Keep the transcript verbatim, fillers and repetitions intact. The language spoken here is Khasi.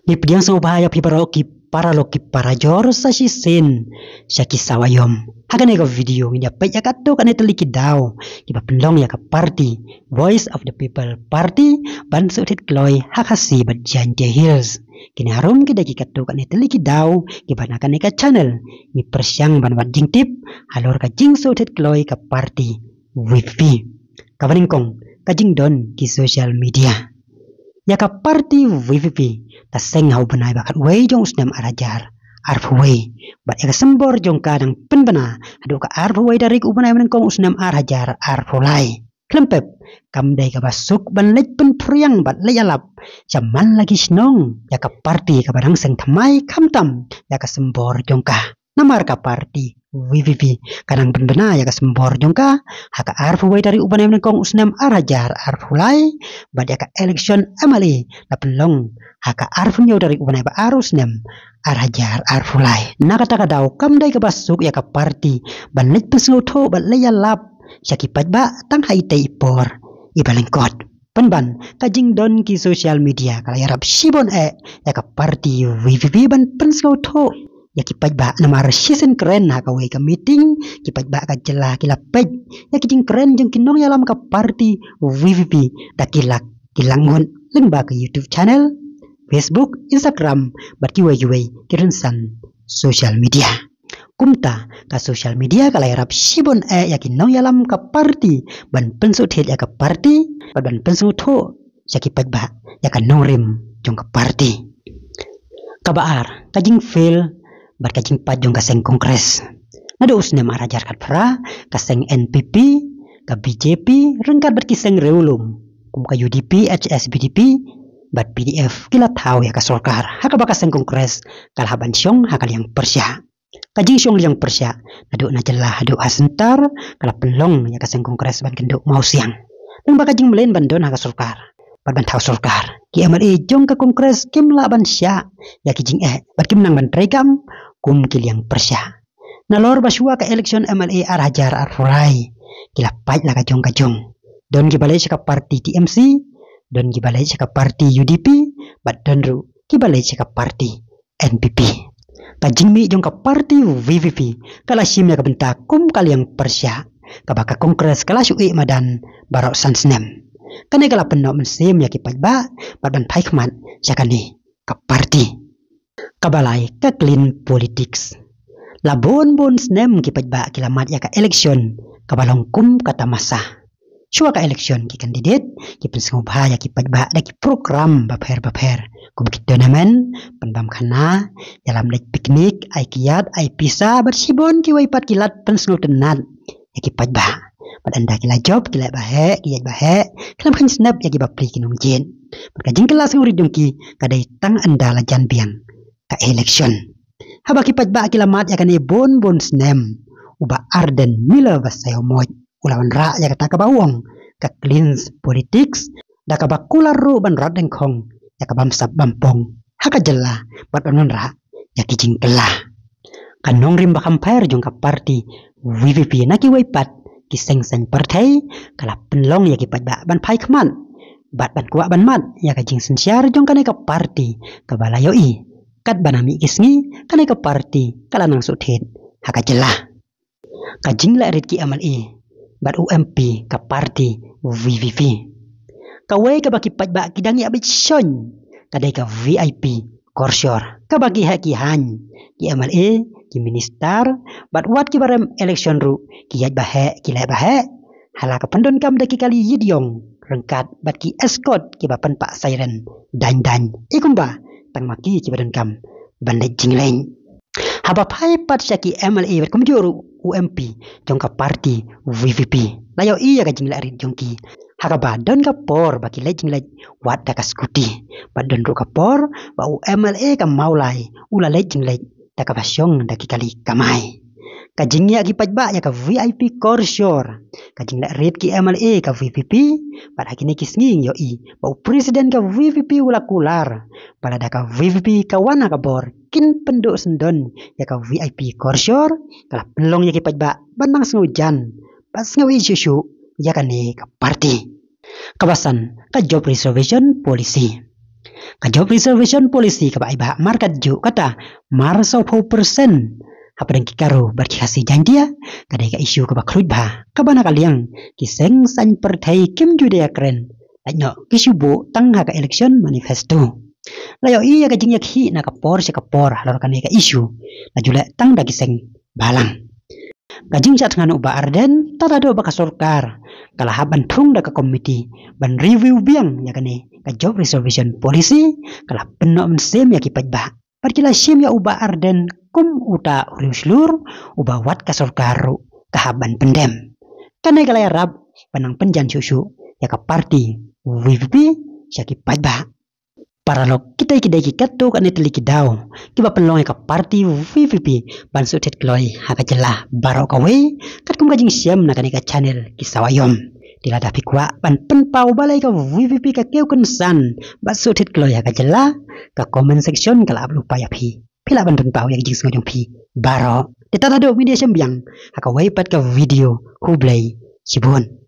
Ngi pdiang sngewbha ïa phi baroh ki paralok ki parajor sa shisien sha ki sawa ïom. Ha kane ka video ngin ïa peit ïa katto katne tylli ki daw kiba pynlong ïa ka party Voice of the People Party ban shu thied kloi ha Khasi bad Jaintia Hills. Kine harum ki dei ki katto katne tylli ki daw kiba na kane ka channel ngi pyrshang ban wad jingtip halor ka jingshu thied kloi ka party VPP. Kaba nyngkong, ka jingdon ki social media. Ïa ka party VPP ka seng ha u bnai ba khatwei jong u snem ar hajar arphew wei, bad ïa ka symbol jong ka dang pynbna haduh ka arphew wei tarik u bnai ba nyngkong u snem ar hajar arphew lai. Khlem pep, kam dei kaba suk ban leit pynphriang bad leit ïalap sha man la ki shnong ïa ka party kaba dang seng thymmai, khamtam ïa ka symbol jong ka. Namar ka party VPP ka dang pynbna ïa ka symbol jong ka ha ka arphew wei tarik u bnai ba nyngkong u snem ar hajar arphew lai, bad ïa ka election MLA la pynlong ha ka arphew hynñiew tarik u bnai ba ar u snem ar hajar arphew lai. Na kata ka daw kam dei kaba suk ïa ka party ban leit pynsngewthuh bad leit ïalap sha ki paidbah tang ha itei i por iba lyngkot. Pynban, ka jingdon ki social media ka la ïarap shibun eh ïa ka party VPP ban pynsngewthuh ïa ki paidbah, namar shisien kren ha kawei ka meeting, ki paidbah ka jylla ki la peit ïa ki jingkren jong ki nongïalam ka party VPP da ki lak ki lak ngut lyngba ka YouTube channel, Facebook, Instagram bad kiwei kiwei ki rynsan social media. Kumta ka social media ka la ïarap shibun eh ïa ki nongïalam ka party ban pynsngewthuh ïa ka party bad ban pynsngewthuh sha ki paidbah ïa ka nongrim jong ka party. Kaba ar, ka jingfail bad ka jingpait jong ka seng Congress. Naduh u snem ar hajar khatphra, ka seng NPP, ka BJP ryngkat bad ki seng riewlum kum ka UDP, HSPDP bad PDF ki la thaw ïa ka sorkar, ha kaba ka seng Congress ka la hap ban shong ha ka liang pyrshah. Ka jingshong liang pyrshah naduh na jylla haduh ha center ka la pynlong ïa ka seng Congress ban kynduh mawsiang lyngba ka jingmlien ban don ha ka sorkar bad ban thaw sorkar. Ki MLA jong ka Congress kim lah ban shah ïa ki jingeh bad kim nang ban treikam kum ki liang pyrshah. Nalor ba shuwa ka election MLA ar hajar arphew lai, ki la pait la ka jong ka jong. Don kiba leit sha ka party TMC, don kiba leit sha ka party UDP bad don ruh kiba leit sha ka party NPP. Ka jingmih jong ka party VPP ka la shim ïa ka bynta kum ka liang pyrshah kaba ka Congress ka la shu ïeh madan baroh san snem. Kane ka la pynnoh mynsiem ïa ki paidbah bad ban phai khmat sha kane ka party. Kaba lai, ka clean politics. La bun bun snem ki paidbah ki la mad ïa ka election kaba long kum ka tamasa. Shuwa ka election ki candidate ki pynsngewbha ïa ki paidbah da ki program bapher bapher kum ki tournament, pynbam khana, ïalam leit picnic, ai kiad, ai pisa bad shibun kiwei pat ki lad pynsngewtynnat ïa ki paidbah. Bad ynda ki la jop ki leh ba heh, ki ïaid ba heh, khlem kheiñ snep ïa ki bapli ki nongjied. Bad ka jingkylla sngewrit jong ki ka dei tang ynda la jan biang ka election. Haba ki paidbah ki la mad ïa kane bun bun snem, u Bah Ardent Miller Basaiawmoit u la wanrah ïa kata kaba u ong ka clean politics, da kaba kular ruh ban rat dyngkhong ïa ka bamsap bampong ha ka jylla bad ban wanrah ïa ki jingkylla. Ka nongrim ba kham pher jong ka party VPP na kiwei pat ki seng saiñ pyrthei ka la pynlong ïa ki paidbah ban phai khmat bad ban kwah ban mad ïa ka jingsynshar jong kane ka party kaba la ïohi katba na mih ki sngi kane ka party ka la nang shu thied ha ka jylla. Ka jingleh rit ki MLA bad u MP ka party VPP. Kawei kaba ki paidbah ki dang ïa bit shon ka dei ka VIP korshor kaba ki heh ki haiñ, ki MLA, ki minister bad wat kiba rem election ruh ki ïaid ba heh ki leh ba heh. Hala ka pyndonkam da ki kali ïit ïong ryngkat bad ki escort kiba pynpah siren daiñ daiñ, i kumba tang ma ki kiba donkam ban leit jingleit. Haba phai pat sha ki MLA bad kumjuh ruh u MP jong ka party VPP, la ïohi ïa ka jingleh rit jong ki ha kaba don ka por ba ki leit jingleit wat da ka scooty bad don ruh ka por ba u MLA ka Mawlai u la leit jingleit da kaba shong da ki kali kamai. Ka jingïa ki paidbah ïa ka VIP korshor, ka jingleh rit ki MLA ka VPP bad ha kine ki sngi ngi ïohi ba u president ka VPP u la kular ba lada ka VPP ka wan ha ka bor kin pynduh syndon ïa ka VIP korshor, ka la pynlong ïa ki paidbah ban nang sngewjan bad sngewïeit shuh shuh ïa kane ka party. Kaba san, ka job reservation policy. Ka job reservation policy kaba ai bha markat juh kata mar sawphew percent hapdeng ki Garo bad ki Khasi Jaintia, ka dei ka issue kaba khluit bha, kaba na ka liang ki seng saiñ pyrthei kim ju dei ïakren, lait noh ki shu buh tang ha ka election manifesto. La ïohi ïa ka jingïakhih na ka por sha ka por halor kane ka issue, la ju leh tang da ki seng balang. Ka jingshah thngan u Bah Ardent, tad haduh ba ka sorkar ka la hap ban thung da ka komiti ban review biang ïa kane ka job reservation policy, ka la pynnoh mynsiem ïa ki paidbah bad ki la shim ïa u Bah Ardent kum uta u riewshlur uba wat ka sorkar ruh ka hap ban pyndem. Kane ka la ïarap ban nang pynjan shuh shuh ïa ka party VPP sha ki paidbah. Paralok, kita ki dei ki katto katne tylli ki daw kiba pynlong ïa ka party VPP ban shu thied kloi ha ka jylla baroh kawei, katkum ka jingshem na kane ka channel Ki Sawa Ïom. Te lada phi kwah ban pynpaw balei ka VPP ka kiew kynsan bad shu thied kloi ha ka jylla, ka comment section ka la ap lypa ïa phi. Phi lah ban pynpaw ïa ka jingsngew jong phi baroh. Te tad haduh ngin ïashem biang ha kawei pat ka video. Khublei shibun.